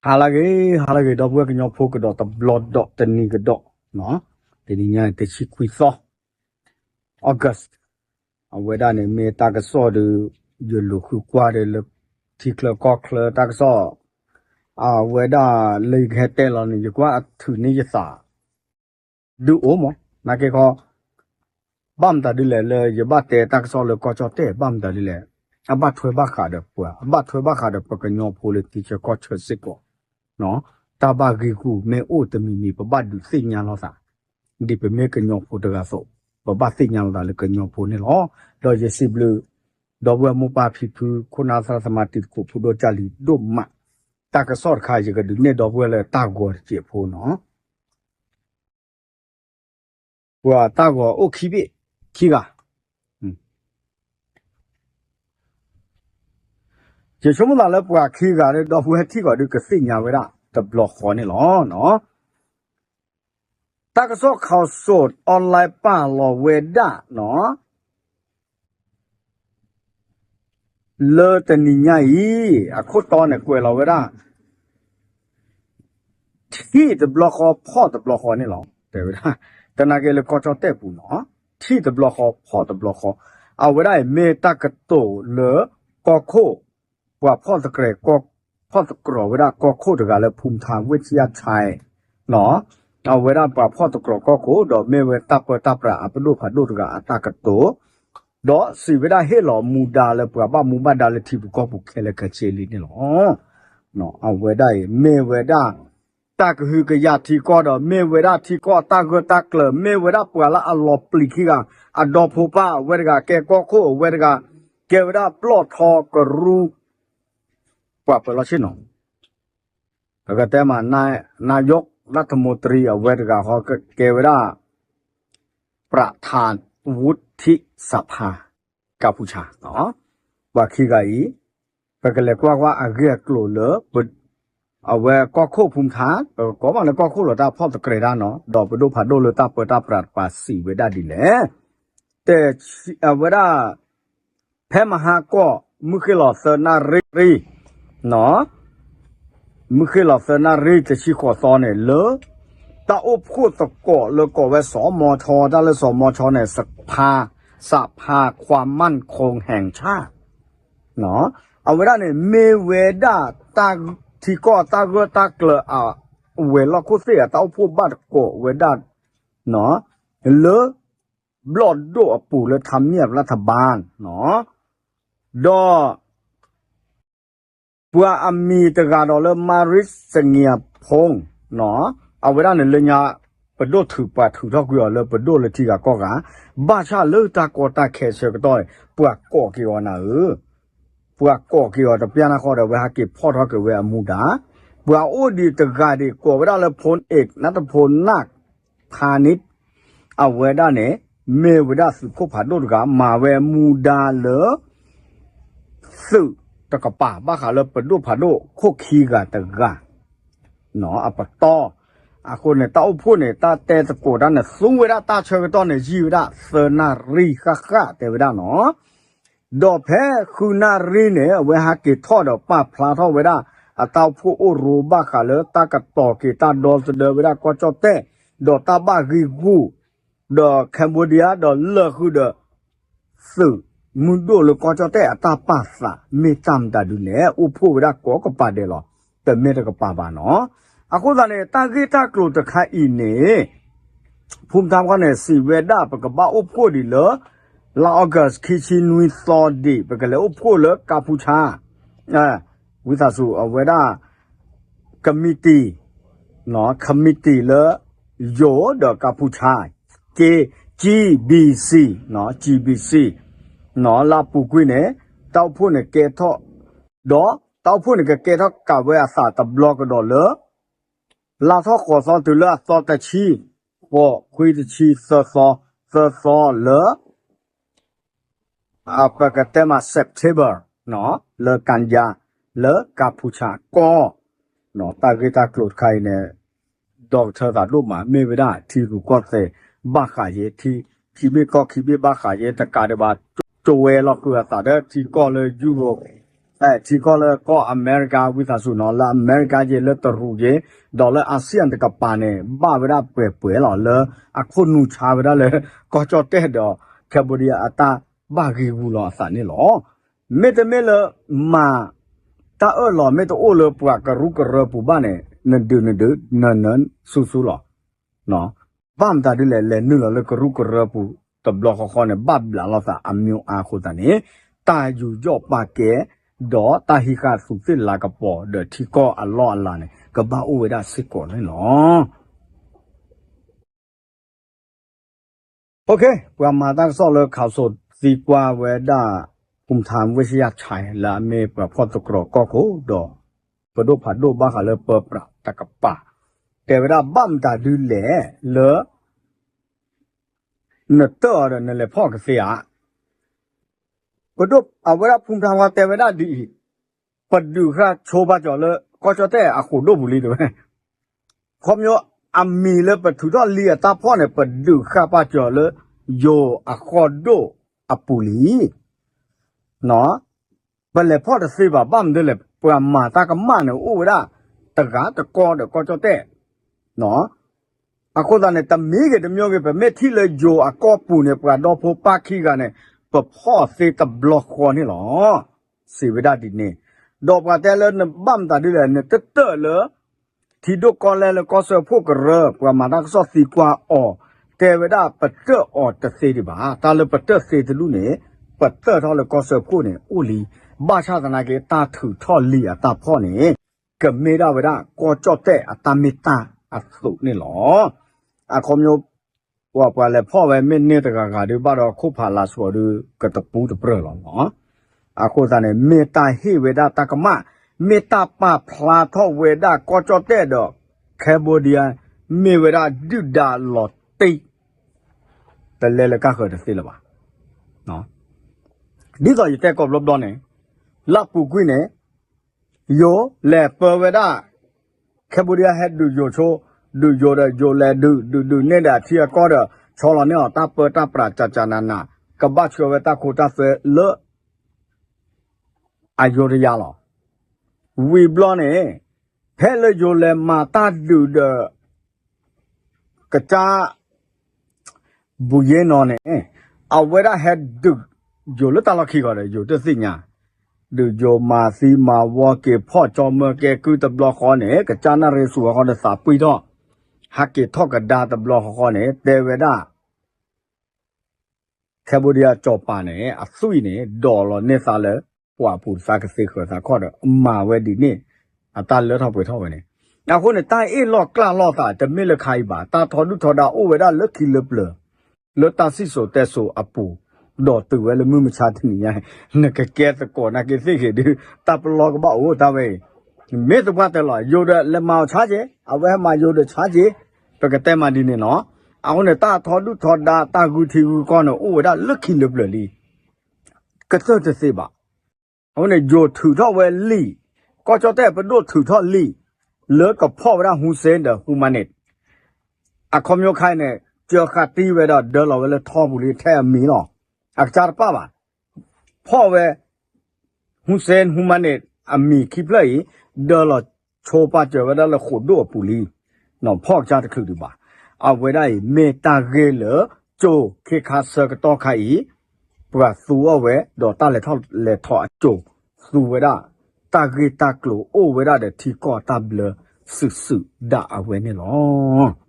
ဟါလၢအဂ့ၤ ဟါလၢအဂ့ၤ ဒီပုၢ်ဝဲၢ်ကညီဖိကဒီးတဘျီဒီးတနံၤကဒီး, တနံၤညါန့ၣ် တဆံခွံသီ August, အဝဲဒၣ်န့ၣ်မ့ၢ်တၢ်ကစီၣ်ဒီး ယလူၤဃုကွၢ်ဒီးလၢ ထံချၢကီၢ်ချၢတၢ်ကစီၣ်, အဝဲဒၣ်လၢယကဟဲတဲလီၤန့ၣ် ယကွၢ်အထုးန့ၢ်ယသး ဒုးအိၣ်မး, နာ်က့ခီ ဘၣ်မတၤဒ်လဲၣ်လၢယဘၣ်တဲတၢ်ကစီၣ်လၢကီၢ်ကၠီၣ်တဲၣ် ဘၣ်မတၤဒ်လဲၣ်, အဘၣ်ထွဲဘၣ်ဃးဒီးပှၤ အဘၣ်ထွဲဘၣ်ဃးဒီးပကညီဖိလၢထံဆၢကီၢ်ဆၢစ့ၢ်ကီး, တၢ်ဘၣ်ဂ့ၢ်ဂူာ်မ့ၢ်အိၣ်တမံၤမံၤ ပဘၣ်ဒုးသ့ၣ်ညါလိာ်သး, ဒ်ပမ့ၢ်ကညီဖိတဂၤအသိး, ပဘၣ်သ့ၣ်ညါလိာ်သးလၢကညီဖိန့ၣ်လီၤ. ဒီးယစံးဘျုး ဒီပုၢ်ဝဲၢ်မိၢ်ပၢ်ဖံဖု ခိၣ်နၢ်သရၣ်သမါတံၤသကိး ဖိဒိၣ်ကၢ်လံၤဒိၣ်မး, တၢ်ကစီၣ်တခါ ယကဒုးနဲၣ်ဒီပုၢ်ဝဲၢ်လၢတၢ်ဂီၤတစဲးဖိနီၤ ပှၤတၢ်ဂီၤအိၣ်ခံဘ့ၣ်, ခံဂၤ, ယဆိကမိၣ်သးလၢပှၤခံဂၤဒီပုၢ်ဝဲၢ်ထံၣ်ကီးဒုးကသ့ၣ်ညါဝဲဒၣ်တဘျီဃီန့ၣ်လီၤ. တၢ်ကစီၣ် ข่าวสดออนไลน์ ပာ်လီၤဝဲဒၣ်နီၤ လၢတနံၤညါအံၤ အခိၣ်တီန့ၣ်ကွဲးလီၤဝဲဒၣ် ထံၣ်တဘျီဃီဖီၣ်တဘျီဃီန့ၣ်လီၤ. တဲဝဲဒၣ် တနာ်က့လၢကီၢ်ကၠီၣ်တဲၣ်ပူၤနီၤ ထံၣ်တဘျီဃီဖီၣ်တဘျီဃီ, အဝဲဒၣ်အံၤမ့ၢ်တၢ်ကတိၤလၢကီၢ်ခိၣ် ပှၤဖီၣ်သကြဲး ဖီၣ်သကြဲးဝဲဒၣ်ကီၢ်ခိၣ်တဂၤလၢ ဖူမထါ ဝ့ၢ်ထံယါထဲ အဝဲဒၣ်ပှၤဖီၣ်သကြဲးကီၢ်ခိၣ် ဒီးမ့ၢ်ဝဲတၢ်ပၢတၢ်ပြးအပဒိၣ်ဖးဒိၣ်တဂၤအတၢ်ကတိၤ ဒီးစံးဝဲဒၣ်ဟ့ၣ်လီၤမူဒါလၢပှၤဘၣ်မူဘၣ်ဒါလၢထံပူၤကီၢ်ပူၤခဲလၢာ်ခဲဆ့လံန့ၣ်လီၤ. အဝဲဒၣ်အံၤ မ့ၢ်ဝဲဒၣ် တၢ်ကဟုကယာ်ထံကီၢ်ဒီး မ့ၢ်ဝဲဒၣ်ထံကီၢ်အတၢ်ဂၢၢ်တၢ်ကျၢၤ မ့ၢ်ဝဲဒၣ်ပှၤလၢအလီၤပျံၤခံဂၤ အဒီဖိပၢ် အဝဲတဂၤကဲကီၢ်ခိၣ် အဝဲတဂၤ ကဲဝဲဒၣ်ပျီၢ်ထီကရူ ပှၤပၢၤလီၢ်ဆ့ၣ်နီၤ ပကတဲမး နာယိးရၢၣ်ထမူတရံ အဝဲတဂၤဃီ ကဲဝဲဒၣ် ပြထၢၣ်ဝူထံၣ်စၣ်ဖါ ကၢ်ဖူဆါ ပှၤခံဂၤအံၤ ပကလဲၤကွၢ်ကွၢ်အဂ့ၢ်အကျိၤလၢ အဝဲကီၢ်ခိၣ်ဖူမထါ ပကကိးမးလၢကီၢ်ခိၣ်လီၤ တၢ်ဖီၣ်သကြဲးတၢ်နီၤ ဒီးပဒိၣ်ဖးဒိၣ်လၢတၢ်ပၢတၢ်ပြးတပၤစံးဝဲဒၣ်ဒ်လဲၣ် တဲ အဝဲဒၣ် ဖဲမဟါကီၢ် မုၢ်ဃ့ၢ်လီၤသၢနၣ်ရံၣ် မုၢ်ဃ့ၢ်လီၤသၢနၣ်ရံၣ် တဆံဃိးသီန့ၣ် လၢ တၢ်အိၣ်ဖှိၣ်သကိးလၢကိးဝဲ စီၤမီၤဆီ တၢ်လၢစီၤမီၤဆီန့ၣ် စဖါခွါမၢၣ်ခိၣ်ဟဲၣ်ဆၣ် အဝဲဒၣ်န့ၣ် မ့ၢ်ဝဲဒၣ် ထံကီၢ်တၢ်ဂၢၢ်တၢ်ကျၢၤအဝဲၤလီၢ်ခိၣ်သ့ၣ်အတၢ်အိၣ်ဖှိၣ်ဘၣ်သကိးဝဲဒၣ် လၢ ဘျီၣ်ဒိၣ်အပူၤလၢ ထါမံၣ်အဘျၣ်ထဘါ ဒီး ပှၤအမံၤတဂၤဒီးလၢ မၤရံစငံၤအဖိ အဝဲဒၣ်န့ၣ်လၢညါ ပဒိၣ်ထုးပှၤထုးထီၣ်ကွံာ်အီၤလၢပဒိၣ်လၢထံဂၤကီၢ်ဂၤ, ဘၣ်ဆၣ်လၢတၢ်ကီတၢ်ခဲဆၢကတီၢ်န့ၣ် ပှၤကိးက့ၤအီၤနၤဧၢ, ပှၤကိးက့ၤအီၤတပျၢ်နၢ်ဃီဒီး အဝဲဟဲက့ၤဖီၣ်ထီၣ်က့ၤဝဲအမူဒါ, ပှၤအိၣ်ဒံးတဂၤဒံးကိးဝဲဒၣ်လၢ ဖိနအ့း နၢ်တဖိနၢ် ဖါန့ၣ် အဝဲဒၣ်န့ၣ် မ့ၢ်ဝဲဒၣ်သုးခိၣ်ဖးဒိၣ်တဂၤ မၤဝဲမူဒါလၢ သုးတကပၤ ဘၣ်ဃးလၢပဒိၣ်ဖးဒိၣ်ခိၣ်ခံဂၤတဂၤ အပတီၢ်, အဃိန့ၣ် တၢ်အိၣ်ဖှိၣ်န့ၣ် တၢ်တဲသကိးတၢ်န့ၣ် သူဝဲဒၣ်တၢ်ဆၢကတီၢ်န့ၣ် ယံာ်ဝဲဒၣ်သၢနၣ်ရံၣ်ဃၣ်ဃၣ်တဲဝဲဒၣ်နီၤ ဒီးဖဲဃုနၣ်ရံၣ်န့ၣ် အဝဲဟးက့ၤထီၣ်ဒီးပာ်ဖျါထီၣ်ဝဲဒၣ် အတၢ်အိၣ်ဖှိၣ်အိၣ်ရိဘၣ်ဃးလၢတၢ်ကတီၤက့ၤတၢ်ဒီသဒၢဝဲဒၣ်ကီၢ်ကၠီၣ်တဲၣ် ဒီးတၢ်ဘၣ်ဂ့ၢ်ဂူာ် ဒီး Cambodia ဒီးလၢာ်ဃုာ်ဒီး သုးမုၢ်ဒိၣ်လၢကီၢ်ကၠီၣ်တဲၣ်အတၢ်ပာ်သး မ့ၢ်တၢ်မတၤဒုးလဲၣ် အိၣ်ဖှိၣ်ဝဲဒၣ်ကိးကပၤဒဲးလီၤ. တမ့ၢ်တကပၤဘၣ်နီၤ. အဃိသတးန့ၣ် တၢ်ဂ့ၢ်တၢ်ကျိၤတခါအံၤန့ၣ် ဖုမတါပှၢ်န့ၣ် စံးဝဲဒၣ် ပကဘၣ်အိၣ်ဖှိၣ်ဒံးလၢ လါ August ခံဆံနွံသီဒံး ပကလဲၤအိၣ်ဖှိၣ်လၢကၢ်ဖူဆါ ဝံသးစူၤ အဝဲဒၣ် committee committee လၢ ယိၤဒီးကၢ်ဖူဆါ က GBC GBC လၢအပူၤကွံာ်န့ၣ် တၢ်အိၣ်ဖှိၣ်န့ၣ်ကဲထီၣ် ဒီးတၢ်အိၣ်ဖှိၣ်န့ၣ် ကကဲထီၣ်ကးဝဲအသးတဘျီကဒီးလၢ လါထီၣ်ဃိးသီတုၤလၢအသီတဆံ ဃိး ခွံ တဆံ သၢသီ သၢသီလၢ ပကတဲမး September လၢကၣ်ယါ လၢကၢ်ဖူဆါကီၢ် တၢ်ဂ့ၢ်တၢ်ကျိၤတခါအံၤန့ၣ် ဒီကထၢသးဒိၣ်မး မ့ၢ်ဝဲဒၣ်ထံရူၢ်ကီၢ်သဲး ဘၣ်ဃးယဲ ထံဘ့ၣ်ကီၢ်ခံဘ့ၣ်ဘၣ်ဃးယဲ တကးဒံးဘၣ် ကဝဲလီၤဃုာ်အသးဒီးထံကီၢ်လၢယူရိၣ် ထံကီၢ်လၢကီၢ်အမဲရကၤ ဝံသးစူၤနီၤ လၢအမဲရကၤက့ၤ လၢတရူးက့ၤ ဒီးလၢ ASEAN တကပၤန့ၣ် ဘၣ်ဝဲဒၣ်ပှဲၤပှဲၤလီၤ လၢအခိၣ်နူာ်ဆါဝဲဒၣ်လၢ ကီၢ်ကၠီၣ်တဲၣ်ဒီး Cambodia အတၢ်ဘၣ်ဂံာ်ဂူာ်လီၤအသးန့ၣ်လီၤ. မ့တမ့ၢ်လၢ မၤ တၢ်အၢၣ်လီၤမ့ၢ်တအိၣ်လၢပှၤကရူၢ်ကရၢပူၤဘၣ်န့ၣ် နဒုးနဒုး နနၢၤဆူၣ်ဆူၣ်လီၤ. ဘၣ်မတၤဒ်လဲၣ် လဲၤနုာ်လီၤလၢကရူၢ်ကရၢပူၤတဘျီဃီဃီန့ၣ် ဘၣ်ဘျးလိာ်သးအမံၤအါအဃိသတးန့ၣ် တၢ်ယူးယီၣ်ပာ်ကဲဒီးတၢ်ဟံးဃာ်သူးသ့ၣ်လၤကပီၤဒီးထံကီၢ်အလီၢ်အလၤန့ၣ် ကဘၣ်အိၣ်ဝဲဒၣ်စ့ၢ်ကီးန့ၣ်လီၤ. ပှၤမၤတၢ်ကစီၣ်လၢ ခးစိၤ သံကွၢ်ဝဲဒၣ် ဖူမထါ ဝ့ၢ်ရှယၣ်ဆဲ လၢအမ့ၢ်ပှၤဖီၣ်သတြီၤကီၢ်ခိၣ်ဒီး ပဒိၣ်ဖးဒိၣ်ဘၣ်ဃးလၢပၢပြးတကပၤ တဲဝဲဒၣ်ဘၣ်မတၤဒ်လဲၣ်လၢ နတၢၣ်အီၤဒီးနလဲၤဖီၣ်ကသ့ဧါ. ပဒိၣ် အဝဲဒၣ်ဖူမထါဝဲတဲဝဲဒၣ်ဒ်အံၤ, ပဒုးဃာ်ဆိပာ်စၢၤလၢ ကီၢ်ကၠီၣ်တဲၣ်အဃိၣ်ဒိၣ်ပူၤလံတဲဝဲ ခီဖျိအမံၤလၢပထုးထီၣ်လံအတၢ်ဖီၣ်န့ၣ် ပဒုးဃာ်ပာ်စၢၤလၢ ယိၤအဃိၣ်ဒိၣ်အပူၤလံ. ပလဲၤဖီၣ်တသ့ဘၣ် ဘၣ်မနုၤလဲၣ် ပှၤမၤတၢ်ကမၣ်န့ၣ် အိၣ်ဝဲဒၣ် တဂၤတကီဒီးကီၢ်ကၠီၣ်တဲၣ် အဃိသတးန့ၣ် တမံၤဂ့ၤတမံၤဂ့ၤ ပမ့ၢ်ထံၣ်လၢယိၤအကီၢ်ပူၤန့ၣ် ပှၤဒီဖိပၢ်ခံဂၤန့ၣ် ပဖီၣ်သ့တဘျီဃီန့ၣ်လီၤ. စံးဝဲဒၣ်ဒ်န့ၣ်, ဒီးပှၤတဲလၢနဘၣ်မတၤဒ်လဲၣ် နတတၢၣ်လၢ ထံဒိၣ်ကီၢ်လဲၢ်လၢကီၢ်စၢဖှိၣ်ကရၢ ပှၤမၤတၢ်ကစီၣ်သံကွၢ်အီၤ, တဲဝဲဒၣ်ပတၢၣ်အီၤတသ့ဒံးဘၣ်. တၢ်လၢပတၢၣ်သ့တဒူၣ်န့ၣ် ပတၢၣ်ထီၣ်လၢကီၢ်စၢဖှိၣ်န့ၣ်အိၣ်လံ. ဘၣ်ဆၣ်သနာ်က့ တၢ်ထုးထီၣ်လံအတၢ်ဖီၣ်န့ၣ် ကမ့ၢ်ဒၣ်ဝဲဒၣ်ကီၢ်ကၠီၣ်တဲၣ်အတၢ်မ့ၢ်တၢ်အသိးန့ၣ်လီၤ. အခီပညီ ပှၤပှၤလဲၤဖီၣ်ဝဲမ့ၢ်န့ၢ်တဂၤဂၤဒုးဘၣ်ဒီးခိၣ်ဖးလါဆှီဒုး ကတပူၤတပြၢၢ်လီၤ. အဃိသတးန့ၣ် မ့ၢ်တၢ်ဟ့ၣ်ဝဲဒၣ်တၢ်ကမၣ်, မ့ၢ်တၢ်ပာ်ဖျါထီၣ်ဝဲဒၣ်ကီၢ်ကၠီၣ်တဲၣ်ဒီး Cambodia မ့ၢ်ဝဲဒၣ်ဒုၣ်ဒါလီၤတံၢ် တလဲလၢကၢ်ဃၢၤတသ့လၢၤဘၣ်. ဒ်သိးယတဲကိးဘျီဘျီန့ၣ် လၢအပူၤကွံာ်န့ၣ် ယိၤလဲၤပၢဝဲဒၣ် Cambodia ဟဲဒုးယိၤဆိ, ဒုးယိၤဒီးယိၤလဲၤဒုး, ဒုးဒုးန့ၢ်ဒီးအထံအကီၢ်ဒီး ဆီလီၤန့ၢ်အီၤတၢ်ပၢတၢ်ပြးကကနန, ကဘၣ်ဆှၢဝဲတၢ်ခိတၢ်သွဲလၢ အယိၤတယါလီၤ. ဝံၤဘျီန့ၣ် ဖဲလၢယိၤလဲၤမၤတၢ်ဒုးဒီး ကစၢ် ဘူယ့နီၤန့ၣ် အဝဲဒၣ်ဟဲဒုးယိၤလၢတၢ်လီၢ်ခံဂီၤဒီး ယိၤတသ့ၣ်ညါ, ဒုးယိၤမၤသံမၤဝီက့ၤဖီၣ်ကၠီမၢကဲကုၢ်တဘျီဃီန့ၣ် ကစၢ်နၣ်ရ့ၣ်ဆူၣ်အဃီဒီးသးပှံၢ်ထီၣ်, ဟးက့ၤထီၣ်ကဒါတဘျီဃီန့ၣ် တဲဝဲဒၣ် Cambodia ကၠီၤပၤန့ၣ် အသွံၣ်န့ၣ် ဒိးလီၤန့ၢ်သးလၢ ပှၤအပူၤတသးကသ့ဃၢၤသးခီၣ်ဒီး မၤဝဲဒ်န့ၣ် အတၢ်လၢထီၣ်ပှဲၤထီၣ်ဝဲန့ၣ်. အဃိန့ၣ် တၢ်အ့ၣ်လိာ်ကျၢ်လိာ်သး တမ့ၢ်လၢခါအံၤဘၣ်, တၢ်ထီဒုၣ်ထီဒါအိၣ်ဝဲဒၣ်လၢခံလၢပျၢၤ လၢတၢ်စံၣ်စိၤတဲစိၤအပူၤ, ဒီးတုၤဝဲလၢမုၢ်မဆါတနံၤညါ နကကဲသကိးနာ်က့သ့ၣ်ဂ့ၤဒုး တၢ်ပလီၢ်ကဘၣ်အိၣ်တၢ်ဝဲအံၤ, မ့ၢ်သပှၢ်တၢၢ်လီၤ ယိၤဒီးလဲၤမၤအီၤဆါက့ၤ, အဝဲဟဲမၤယိၤဒီးဆါက့ၤ, ပကတဲမးဒ်န့ၣ်နီၤ. အဃိန့ၣ် တၢ်ထီဒုၣ်ထီဒါ တၢ်ဂုာ်ထံဂုာ်ကီၢ်န့ၣ် အိၣ်ဝဲဒၣ်လၢခံလၢပျၢၤလံ ကတၢၢ်တသ့ဘၣ်. အဃိန့ၣ် ယိၤထုးထီၣ်ဝဲလံာ်, ကီၢ်ကၠီၣ်တဲၣ်ပဒိၣ်ထုးထီၣ်လံာ် လၢကဖီၣ်ဝဲဒၣ် Hun Sen ဒီး Hun Manet အခီပညီခါအံၤန့ၣ် ကၢဃာ်တံၢ်ဝဲဒီးဒၢလီၤဝဲလၢထီပူၤလံ ထဲအမံၤလီၤ. အကစၢ်တပာ်ဘၣ် ဖီၣ်ဝဲ Hun Sen Hun Manet အမံၤခံဖျၢၣ်အံၤ ဒၢလီၤဆိပာ်စၢၤဝဲဒၣ်လၢဃိာ်ဒိၣ်အပူၤလံ. ဖီၣ်ကစၢ်တချုးဒံးဘၣ်. အဝဲဒၣ်အံၤ မ့ၢ်တၢ်ဂ့ၢ်လၢ ကၠိၤခ့ခါဆၢကတီၢ်ခါအံၤ ပှၤသူအီၤဝဲ ဒီးတၢ်လဲၤထီၣ်လဲၤထီအကၠိၤ သူဝဲဒၣ် တၢ်ဂ့ၢ်တၢ်ကျိၤအိၣ်ဝဲဒၣ်ဒီးထံကီၢ်တၢ်ဘျၢ စုာ်စုာ်ဒၣ်အဝဲန့ၣ်လီၤ.